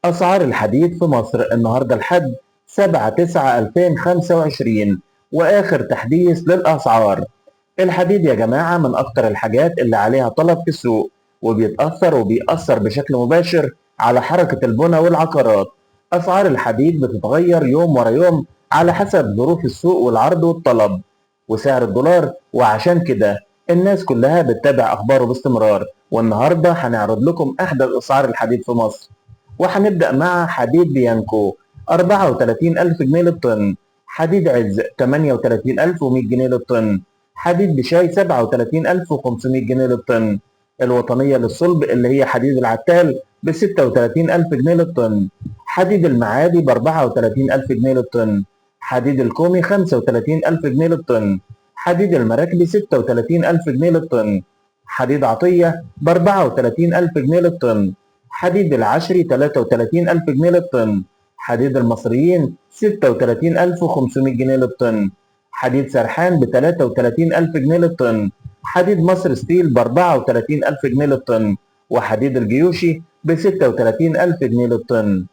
أسعار الحديد في مصر النهاردة الحد 7/9/2025، وآخر تحديث للأسعار. الحديد يا جماعة من أكتر الحاجات اللي عليها طلب في السوق، وبيتأثر وبيأثر بشكل مباشر على حركة البنى والعقارات. أسعار الحديد بتتغير يوم ورا يوم على حسب ظروف السوق والعرض والطلب وسعر الدولار، وعشان كده الناس كلها بتتابع أخباره باستمرار. والنهاردة هنعرض لكم أحدث أسعار الحديد في مصر، وهنبدأ مع حديد بيانكو 34000 جنيه للطن، حديد عز 38100 جنيه للطن، حديد بشاي 37500 جنيه للطن، الوطنية للصلب اللي هي حديد العتال ب 36000 جنيه للطن، حديد المعادي ب 34000 جنيه للطن، حديد الكومي 35000 جنيه للطن، حديد المراكبي 36000 جنيه للطن، حديد عطية ب 34000 جنيه للطن، حديد العشري 33000 جنيه للطن، حديد المصريين 36500 جنيه للطن، حديد سرحان ب 33000 جنيه للطن، حديد مصر ستيل ب 34000 جنيه للطن، وحديد الجيوشي ب 36000 جنيه للطن.